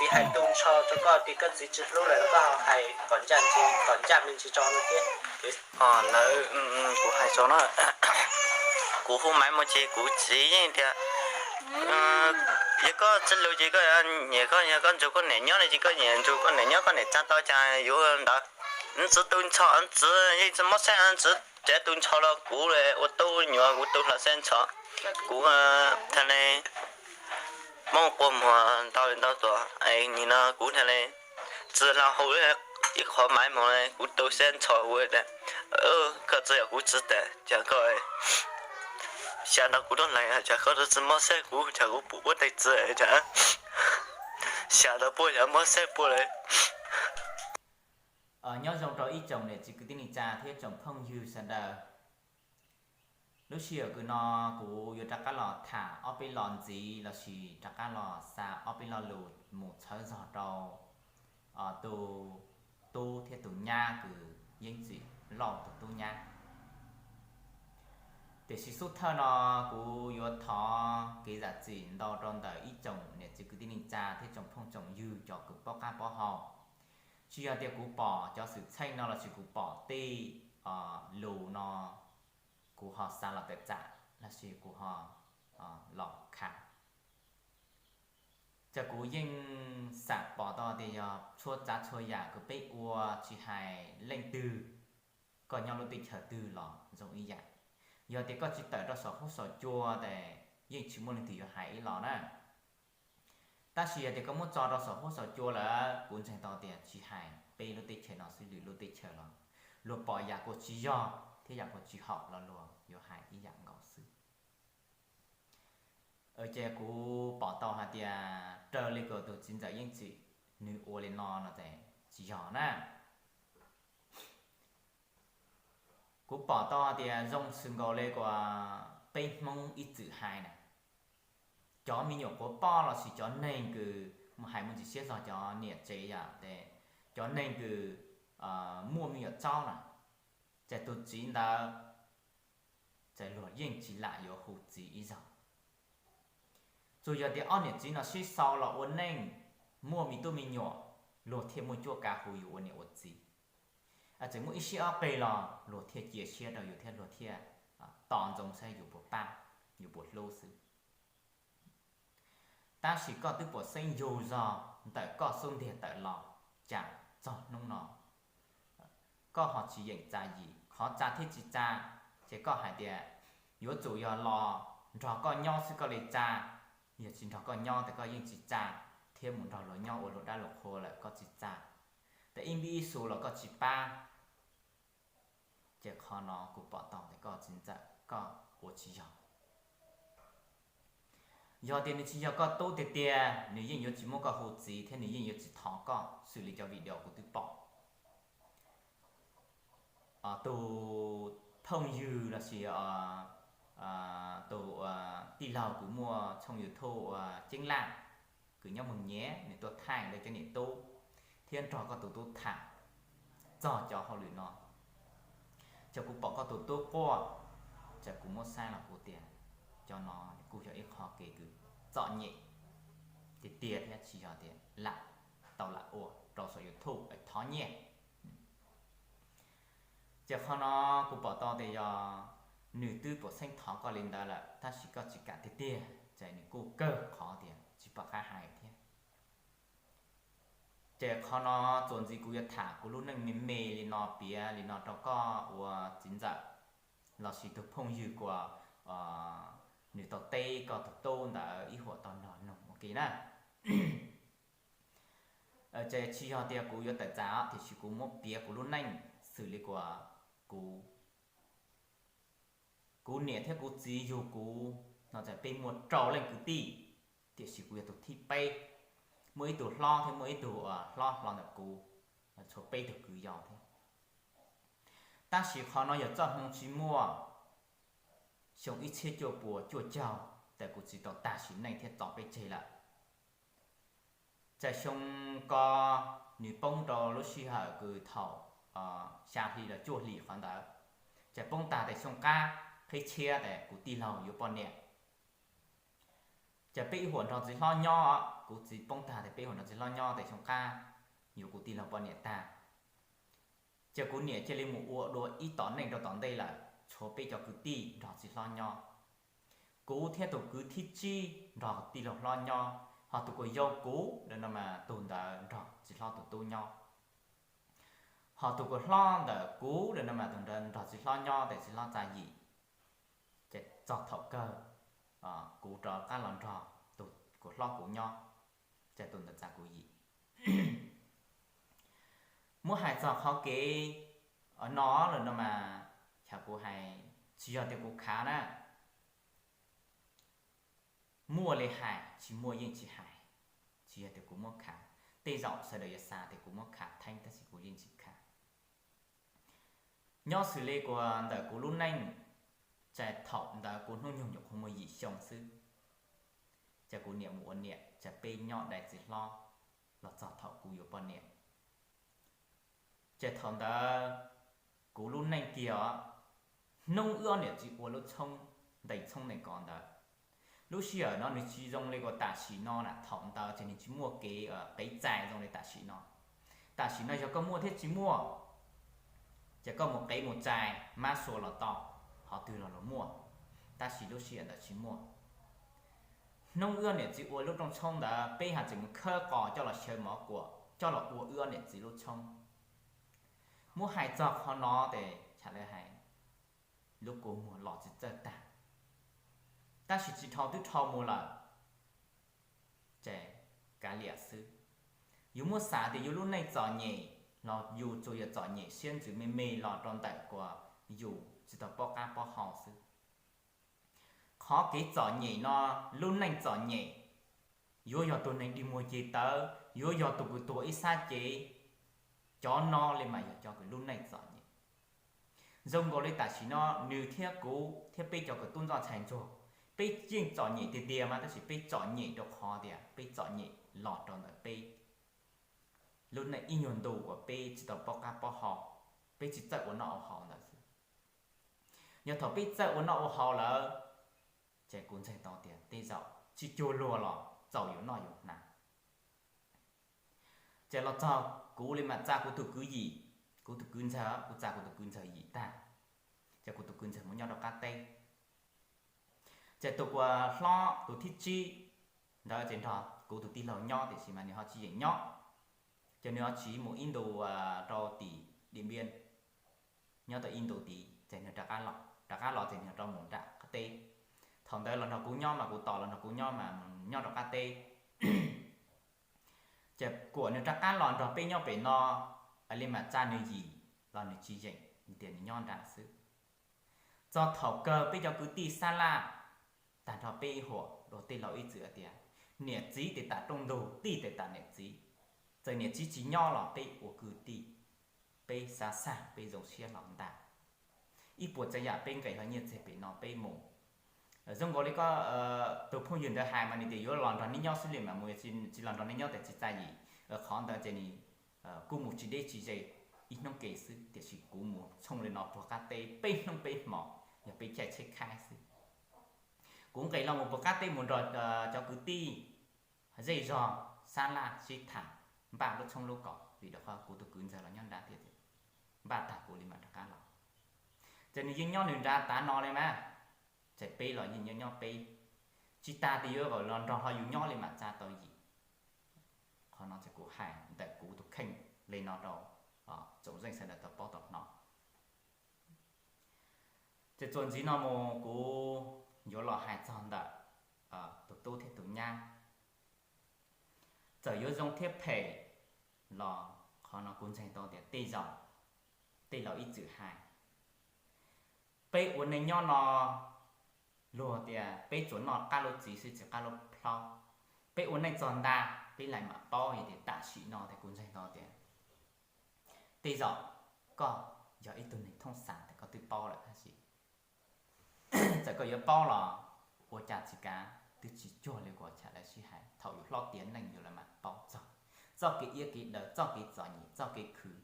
Txiv hais tu nrho rau koj tias koj txiv tsis hlub lawm los koj hais kom ncaj me ntsis tso no thiab. Lawv, kuv hais tso na, kuv hu Maiv mus ces kuv txiv yeej tias, yog koj tsis hlub ces koj nyiam koj, yog koj nrug koj niam nyob no ces koj nyiam nrug koj niam nyob, koj niam tsa tau cas yuav ntawd. Txiv tu nrho, txiv yeej tsis mob siab, txiv tsev tu nrho los kuv ua tub nyuam kuv tu hlo siab nrho. Kuv tha le muab quas muag ntau li ntau tuas es nim no kuv tha le txiv los hu ib qho Maiv mus, kuv tu siab nrho ua tias, koj txiv yog kuv txiv tas cas koj xyav nrog kuv rau lawm, cas koj tsis mob siab kuv, cas kuv pum ua tais txiv, cas xyav nrog puab yog mob siab puab lawm. Nyob zoo rau ib tsoom niam txiv kwv tij neej tsa thiab tsoom phooj ywg sawv daws. Lub sij hawm kws no kuv yuav rov qab los tham ob peb lo ntxiv lossis rov qab los xa ob peb lo lus mus txhawb zog rau tus tub thiab tus nyab kws Yeeb Txwm Lauj tus tub nyab. Tiam sis xub thawj no kuv yuav thov kev zam txim ntau rau ntawm ib tsoom niam txiv kwv tij neej tsa thiab tsoom phooj tsoom ywg cov kws paub qab paub hau. Tsis yog tias kuv pom cov xwm txheej no lossis kuv pom tej lus no kuv ho xa los tawm tsam lossis kuv ho los khav. Ces kuv yeej xam pom tau tias yog txhua tsav txhua yam kws peb ua tsis hais leej twg, koj nyob lub teb chaws twg los zoo ib yam. Yog tias koj tsis tawm rau saum huab saum cua ces yeej tsis muaj leej twg yuav hais ib los na. Tab sis yog tias koj muab tso rau saum huab saum cua lawm, kuv ntseeg tau tias tsis hais peb lub teb chaws no xwb, lwm lub teb chaws los luag pom yam kuas tsis yog thiab yam kuas tsis haum los luag yuav hais ib yam nkaus xwb. Ces kuv pom tau hais tias raws li kuas tus txiv ntxawm Yeeb Txwm nws ua li no no ces tsis yog na. Kuv pom tau hais tias zoo xws nkaus li kuas peb Hmoob ib txwm hais na, cov me nyuam quav poj lossis cov neeg kws mus hais mus ntxiv siab zog cov niam tsev yom, cov neeg kws muaj me nyuam tsaub na, ces tus txiv ntawd ces luag yeej tsis lam yuav hu txiv ib zaug. Tsuas yog tias ob niam txiv no sib sau los ua neej, muaj me tub me nyuam, luag thiaj muaj cuab kav hu yus ua niam ua txiv. Txawm muaj ib siab ob qig los luag thiaj cia siab rau yus thiab luag thiaj tos ntsoov saib yus puas pab, yus puas hlub xwb. Tab sis koj twb pom xeeb yug zog ntawm koj xub ntiag tawm los, cas txog hnub no koj ho tsis yeem txais yim? Qhov txais thiab tsis txais ces koj hais tias yuav tsum yog los nrog koj nyob xwb koj li txais, yog tsis nrog koj nyob ces koj yeej tsis txais, thiab mus nrog luag nyob ua luag dab luag qhua lawm koj tsis txais, tes ib npib ib xu los koj tsis pab. Ces qhov no kuv pom tau tias koj txiv ntxawm koj ua tsis yog. Yog tias nws tsis yog koj tub tiag tiag, nws yeej yuav tsis muab koj hu txiv thiab nws yeej yuav tsis thov koj xws li cov video kuv twb pom. Tus phooj ywg lossis tus tij laug kws muaj tshooj YouTube ua Ceeb Laj, kws nyob Moos Nyiav, nws tuaj thaij lawv cov niam tub thiab nrog koj tus tub tham txog cov hauj lwm no. Ces kuv pom koj tus tub quaj, ces kuv muab saib los kuv tias cov no kuj yog ib qho kev kws txom nyem tiag tiag thiab tsis yog tias lam tau lam ua rau saum YouTube es thov nyiaj. Ces qhov no kuv pom tau tias yog nws twb pom xeeb thov koj li ntawd lawm tab sis koj tsis kam tiag tiag, ces nws kuj kawg qhov tias tsis pom qab hais thiab. Ces qhov no txuas ntxiv kuv yuav tham kuv lub neej me me li no piav li no rau koj ua txiv ntxawm lossis tus phooj ywg uas nws tau teb koj tus tub ntawd ib huam tau nog noog ua ke na. Ces tsis yog tias kuv yuav tawm tsam tiam sis kuv muab piav kuv lub neej xws li kuas kuv, kuv niam thiab kuv txiv yug kuv no ces peb muaj rau leej kwv tij, tiam sis kuv yog tus thib peb. Muaj ib tug hlob thiab muaj ib tug hlob hlo ntawm kuv, tshuav peb tug kwv yau thiab. Tab sis qhov no yog txoj hmoo tsis muaj, xyoo ib txhiab cuaj puas cuaj caug, ces kuv txiv tau tag sim neej thiab tso peb tseg lawm. Ces xyoo ko nws poob rau lub sij hawm kws thaum xya hli los cuaj hli qhov ntawd, ces poob tag tes xyoo qab qhib tshiab tes kuv tij laug yuav poj niam. Ces peb ib huam nrog txiv hlob nyob, kuv txiv poob tag tes peb ib huam nrog txiv hlob nyob tes xyoo qab yuav kuv tij laug poj niam tag, ces kuv niam cia li mus ua dua ib tom neej rau tom ntej lawm, tshuav peb cov kwv tij nrog txiv hlob nyob. Kuv thiab tus kwv thib tsib nrog tij laug hlob nyob, ho tus kuj yau kuv lawm no mas tus ntawd nrog txiv hlob tus tub nyob. Ho tus kuj hlob ntawm kuv lawm no mas tus ntawd nrog txiv hlob nyob tes txiv hlob txais yim. Ces txog thaum kawg kuv rov qab los nrog tus kuj hlob kuv nyob, ces tus ntawd txais kuv yim. Muab hais txog qhov kev no lawm no mas, yog kuv hais, tsis yog tias kuv khav na, muaj li hais, tsis muaj yeej tsis hais, tsis yog tias kuv muab khav. Tej zaum sawv daws yuav xav tias kuv muab khav theeb tab sis kuv yeej tsis khav. Nyob xws li kuv ntawm kuv lub neej, txais thaum ntawd kuv hnub nyoog nyuam qhuav muaj yim xyoo xwb, ces kuv niam mus ua niam, ces peb nyob dai txiv hlob los txog thaum kuv yuav poj niam. Ces thaum ntawd kuv lub neej kiag os, hnub wb ob niam txiv ua lub tshoob, ntes tshoob ntes kos ntawd, lub sij hawm no nws tsis zoo li uas tam sim no na, thaum ntawd ces nws tsis muaj kev qev txais zoo li tam sim no. Tam sim no yog koj muaj thiab tsis muaj, ces koj mus qev mus txais mab sua los tau, qhov twg los los muaj, tab sis lub sij hawm ntawd tsis muaj. Hnub wb ob niam txiv ua lub rooj tshoob ntawd peb haj tseem mus khawb qos coj los xyaw mov kuam coj los ua wb ob niam txiv lub tshoob. Muab hais txog qhov no ces txhais tau hais lub kua muag los tsis txawj tag, tab sis tsis dhau twb dhau mus lawm, ces kav liam xwb. Yus muab xav tias yus lub neej txom nyem los yus tsuas yog txom nyem siab ntsws me me los rau ntawm uas yus tsis tau paub qab paub hau xwb. Qhov kev txom nyem no, lub neej txom nyem, yuav yog tus neeg dig muag ceg tawv, yuav yog tus kws tuag ib sab cev, cov no li mas yog cov kws lub neej txom nyem. Zoo nkaus li tam sim no nws thiab kuv thiab peb cov kws tub ntxhais ntsuag, peb yeej txom nyem tiag tiag mas tab sis peb txom nyem rau qhov tias peb txom nyem los rau ntawm peb lub neej ib nyuag ntu uas peb tsis tau paub qab paub hau, peb tsis txawj ua noj ua haus ntawd xwb. Yog thaum peb txawj ua noj ua haus lawm, ces kuv ntseeg tau tias tej zaum tsis cuag luag los txaus yus noj yus hnav. Ces los txog kuv li mam tsa kuv tus kwv yim, kuv tus kwv ntxawg, kuv tsa kuv tus kwv ntxawg yim tag, ces kuv tus kwv ntxawg mus nyob rau qab teb. Ces tus uas hlob tus thib tsib ntawd ces nrog kuv tus tij laug nyob tiam sis mas nws ho tsis yeem nyob, ces nws ho tsiv mus ib ntus rau tim Diam Npiab, nyob tau ib ntus tid ces nws rov qab los, rov qab los ces nws rov mus nram qab teb. Thaum ntawd los nrog kuv nyob mas kuv tos los nrog kuv nyob mas nyob rau qab teb. Ces kuam nws rov qab los nrog peb nyob pem no, li mam tsa nws yim los nws tsis yeem, tias nws nyob nram xwb. Txog thaum kawg peb cov kwv tij sab laj tag nrho peb ib huam dua tej laus ib txwm hais tias niam txiv tes tam rooj ntug, tij tes tam niam txiv. Txawm niam txiv tsis nyob los peb ua kwv tij, peb xav xaj peb zoo siab hlo ntag. Ib puas tsav yam peb nqes hlo nyiaj txiag pem no peb mus. Zoo nkaus li koj tus phooj ywg ntawd hais mas nws tias yuav los nrog neb nyob xwb li mas mus, tsis los nrog neb nyob tes tsis txais yim. Qhov ntawd ces nws kuj mus tsis deb tsis ze, ib hnub ke xwb, tiam sis kuv mus tshooj li no puag qab teb peb hnub peb hmo, yog peb caij tsheb khaib xwb. Kuv nqes los mus puag qab teb mus nrog cov kwv tij zej zog sab laj sib tham, npaj lub tshoob lub kos, vim rau qhov kuv tus kwv ntxawg los nyob nrad thiab, npaj tag kuv li mam rov qab los. Ces nws yeej nyob nws nrad tav no li mas, ces peb los yeej nyob nyob peb, tsis tas tias yuav kom los nrog hlo yus nyob li mam tsa tau yim. Qhov no ces kuv hais ntawm kuv tus kheej li no rau tsoom zeej sawv daws tau paub tau hnov. Ces txuas ntxiv no mus kuv yuav los hais txog ntawm tus tub thiab tus nyab. Txawm yuav zoo thiab phem los qhov no kuv ntseeg tau tias tej zaum tej laus ib txwm hais, peb ua neej nyob no luag tias peb tsuas noj qab lub txiv xwb tsis qab lub plhaub. Peb ua neej txog ntag peb laim mam paub, yog tias tam sim no tias kuv ntseeg tau tias tej zaum koj yog ib tug neeg thooj xav tias koj twb paub lawm tab sis txawm koj yuav paub los ua cas tsis kav, twb tsis cuag li kuv thaum lawv sib hais. Thaum yus hlob tiav neej yus lawv mam paub txog txoj kev iab kev daw, txoj kev txom nyem, txoj kev khwv,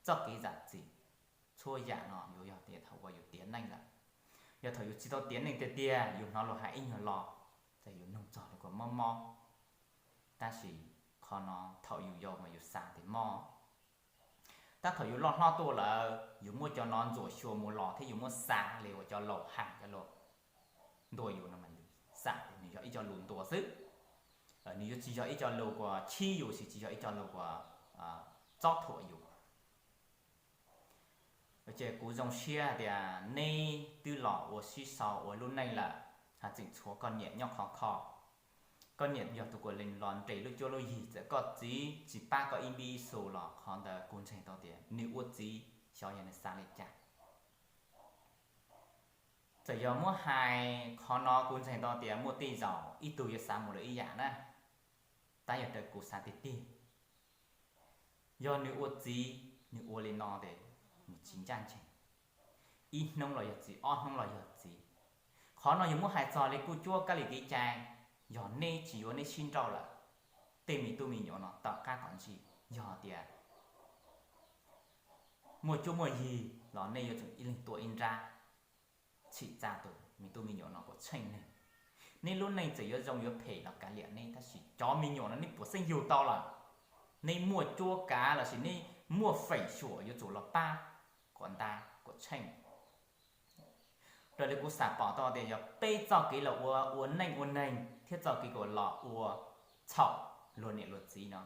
txoj kev zam txim. Txhua yam no yuav yog tias thaum uas yus tiav neej lawm. Yog thaum yus tsis tau tiav neej tiag tiag yus hnov luag hais ib nyuag lo, yus nug txog li kuas mob mob, tab sis qhov no thaum yus yau mas yus xav tias mob, tab thaum yus loj hlob tuaj lawm yus muab cov no ntxuam xyuas mus los thiab yus muab xav li uas cov laus hais cov laus ntuas yus no mas yus xav tias nws yog ib co lus ntuas xwb, nws yuav tsis yog ib co lus uas khib yus, tsis yog ib co lus uas txob thuam yus. Ces kuv zoo siab tias neb twb los ua sib sau ua lub neej lawm, tseem tshuav koj niam nyob khov kho. Koj niam yog tus kuas los nres lub cuab lub yig, txawm koj txiv tsis pab koj ib npib ib xu los qhov ntawd kuv ntseeg tau tias nws ua txiv xyov yog nws xav li cas. Txawm yog muab hais qhov no kuv ntseeg tau tias muaj tej zaum ib tug yuav xav mus lawm ib yam na, tab yog raws kuv xav tiag tiag, yog nws ua txiv nws ua li no ces nws tsis ncaj ncees. Ib hnub los yog txiv, ob hnub los yog txiv. Qhov no yog muab hais txog li kuj cuab kab li kev cai, yog neb tsis yuav neb sib nrauj lawm, tej me tub me nyuam no tom qab kom ntsis yog tias muaj cuab muaj yig los nej yuav tsum ib leeg tua ib nrab, txhim txaj tus me tub me nyuam no kom tsheej neeg. Neb lub neej txawm yuav zoo yuav phem los kav liam neb, tab sis cov me nyuam no neb puas xeeb yug tau lawm, neb muaj cuab kav los sis neb muaj feem xyuam yuav tsum los pab kom nta kom tsheej. Raws li kuv xam pom tau tias yog peb txoj kev los ua ua neej ua neeg thiab txoj kev kom los ua txhaum luag niam luag txiv no,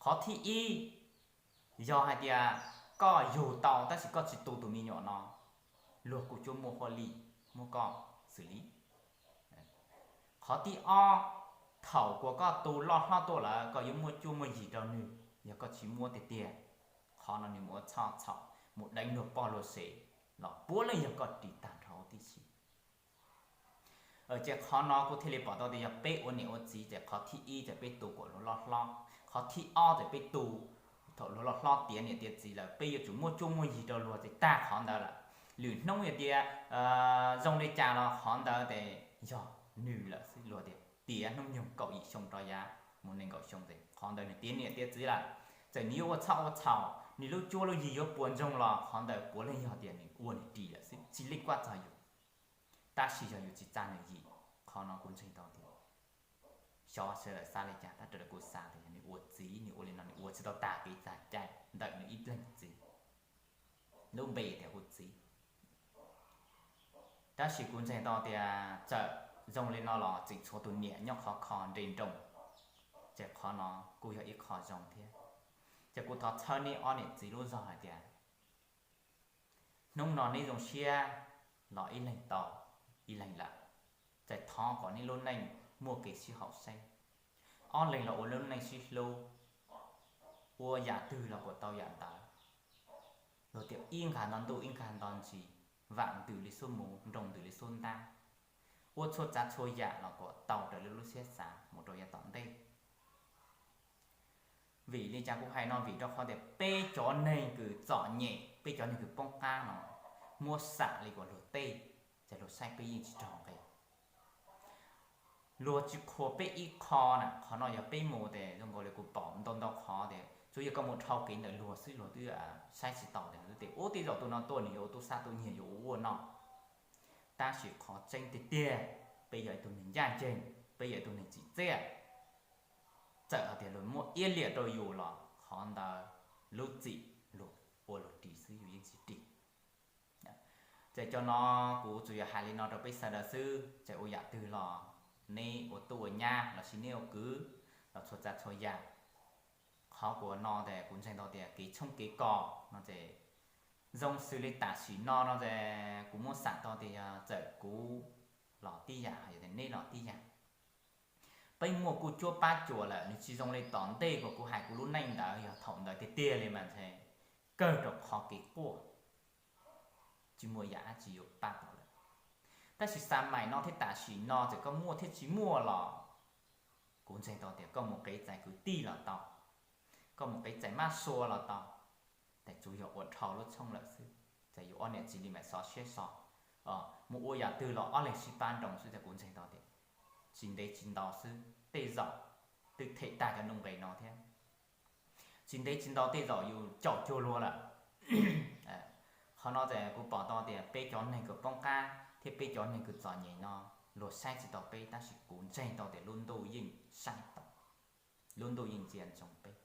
qhov thib ib, yog hais tias koj yug tau tab sis koj tsis tu tus me nyuam no, luag kuj cuab muaj huaj li muab koj xws li. Qhov thib ob, thaum kuas koj tu loj hlob tuaj lawm koj yuav muaj cuab muaj yig rau nws, yog koj tsis muab tiag tiag, qhov no nws mus ua txhoj txhaum mus deev luag poj luag sev los puav leej yog koj ris tag nrho huv tib si. Ces qhov no kuv thiaj li pom tau tias yog peb ua niam ua txiv ces qhov thib ib ces peb tu kom luag loj hlob, qhov thib ob ces peb tu thaum luag loj hlob tiav niam tiav txiv lawm peb yuav tsum muaj cuab muaj yig rau luag ces tag qhov ntawd lawm. Lwm hnub yog tias zoo li cas los qhov ntawd ces yog nws lawm xwb, luag tias tiav hnub nyoog kaum yim xyoo rau yav mus nees nkaum xyoo ces qhov ntawd nws tiav niam tiav txiv lawm. Txawm nws yuav ua txhoj ua txhaum, nws lub cuab lub yig yuav puas ntsoog los qhov ntawd puav leej yog tias nws ua nws ris lawm xwb, tsis li kuaj txog yus. Tab sis yog yus tsis txaj nws yim, qhov no kuv ntseeg tau tias xyov sawv daws xav li cas, tab raws li kuv xav tias yog nws ua txiv nws ua li no nws ua tsis tau tag kev tag cai ntawm nws ib leeg txiv, lub npe tias hu txiv. Tab sis kuv ntseeg tau tias txawm zoo li no los tseem tshuav tus niam nyob khov kho nres nroos, ces qhov no kuj yog ib qho zoo thiab. Ces kuv thov txhawb neb ob niam txiv lub zog hais tias hnub no neb zoo siab los ib leeg tau ib leeg lawm, ces thov kom neb lub neej muaj kev sib haum xeeb, ob leeg los ua lub neej sib hlub, ua yam twg los kom tau yam ntawd. Luag tias ib nkag nto ntuj ib nkag nto ntsis, vam ntws li xub muv nroo ntws li xub ntab, ua txhua tsav txhua yam los kom tau raws li lub siab xav mus rau yav tom ntej. Vim li cas kuv hais no? Vim rau qhov tias peb cov neeg kws txom nyem, peb cov neeg kws poob qab no muab xam li kom luag tej, ces luag saib peb yeej tsis raug nqe. Luag tsis qhuas peb ib qho na, qhov no yog peb mus ces zoo nkaus li kuv pom ntau ntau qhov tias tsuas yog koj mus dhau kev ntawm luag xwb luag twb saib tsis taus tias ua tej zaum tus no tuaj nws yuav ua tub sab tub nyiag yuav ua ua no. Tab sis qhov tseeb tiag tiag, peb yog ib tug neeg ncaj ncees, peb yog ib tug neeg tsim txiaj, txawm hais tias luag muab iab liam rau yus los qhov ntawd lub txim luag ua luag ris xwb yus yeej tsis ris. Ces cov no kuv tsuas yog hais li no rau peb sawv daws xwb, ces ua yam twg los neb ua tub ua nyab los sis neb ua kwv los txhua tsav txhua yam, qhov kuv no ces kuv ntseeg tau tias kev tshoob kev kos no ces zoo xws li tam sim no no ces kuv muab xam tau tias yog txawm kuv los tib yam, yog tias neb los tib yam. Peb muaj kuj cuab pab cuam lawm, nws tsis zoo li tom ntej uas kuv hais kuv lub neej ntawd, yog thaum ntawd tiag tiag li mas ntshe kawg rau qhov kev quaj, tsis muaj yam dab tsi yuav pab tau lawm. Tab sis xa maim no thiab tam sim no txawm koj muaj thiab tsis muaj los kuv ntseeg tau tias koj mus qev txais kwv tij los tau, koj mus qev txais mab sua los tau, ces tsuas yog ua dhau lub tshoob lawm xwb. Ces yus ob niam txiv li mam xov siab so, mus ua yam twg los ob leeg sib pab nroo xwb. Ces kuv ntseeg tau tias tsis ntev tsis ntau xwb tej zaum twb them tag cov nuj nqes no thiab, tsis ntev tsis ntau tej zaum yus caum cuag luag lawm. Qhov no ces kuv pom tau tias peb cov neeg kws poob qab thiab peb cov neeg kws txom nyem no luag saib tsis tau peb, tab sis kuv ntseeg tau tias lub ntuj yeej saib tau, lub ntuj yeej ntsia ntsoov peb.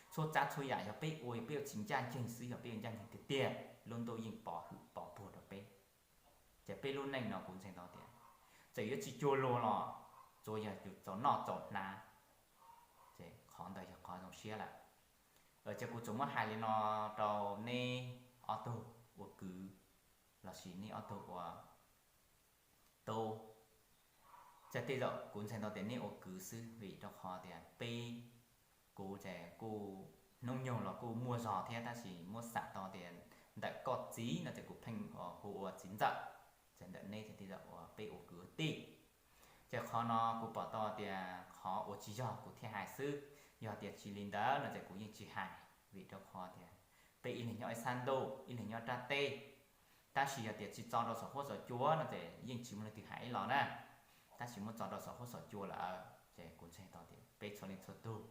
Txhua tsav txhua yam yog peb ua, yog peb ua tsis ncaj ncees xwb, yog peb ua ncaj ncees tiag tiag, lub ntuj yeej pov hwm pov puag rau peb. Ces peb lub neej no kuv ntseeg tau tias txawm yuav tsis cuag luag los tsuas yog yus txaus noj txaus hnav, ces qhov ntawd yog qhov zoo siab lawm. Ces kuv tsuas muab hais li no rau neb ob tug ua kwv lossis neb ob tug ua tub. Ces tej zaum kuv ntseeg tau tias neb ua kwv xwb, vim rau qhov tias peb, kuv ces kuj hnub nyoog los kuj muaj zog thiab, tab sis muab xam tau tias ntawm koj txiv no ces kuv pheej hu ua txiv ntxawm, ces ntawm neb ces tej zaum uas peb ua kwv ua tij. Ces qhov no kuv pom tau tias qhov uas tsis yog kuv thiaj hais xwb, yog tias tsis li ntawd no ces kuv yeej tsis hais, vim rau qhov tias peb ib leeg nyob ib sab ntuj, ib leeg nyob rab teb. Tab sis yog tias tsis txo rau saum huab saum cua no ces yeej tsis muaj leej twg hais ib los na. Tab sis muab txo rau saum huab saum cua lawm ces kuv ntseeg tau tias peb txhua leej txhua tug,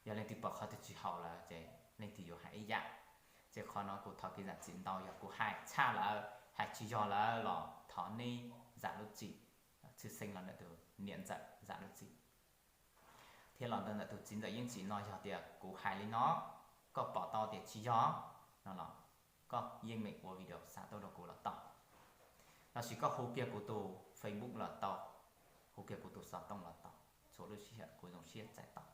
yog leej twg pom qhov twg tsis haum lawm ces leej twg yuav hais ib yam. Ces qhov no kuv thov kev zam txim ntau, yog kuv hais tshaj lawm, hais tsis yog lawm los thov neb zam lub txim, tshwj xeeb los ntawm tus niam ntxawm zam lub txim, thiab los ntawm tus txiv ntxawm yeej txim no, yog tias kuv hais li no koj pom tau tias tsis yog no los koj yeej meem ua video xa tuaj rau kuv los tau, lossis koj hu kiag kuv tus Facebook los tau, hu kiag kuv tus xov tooj los tau, txhua lub sij hawm kuv zoo siab txais tau.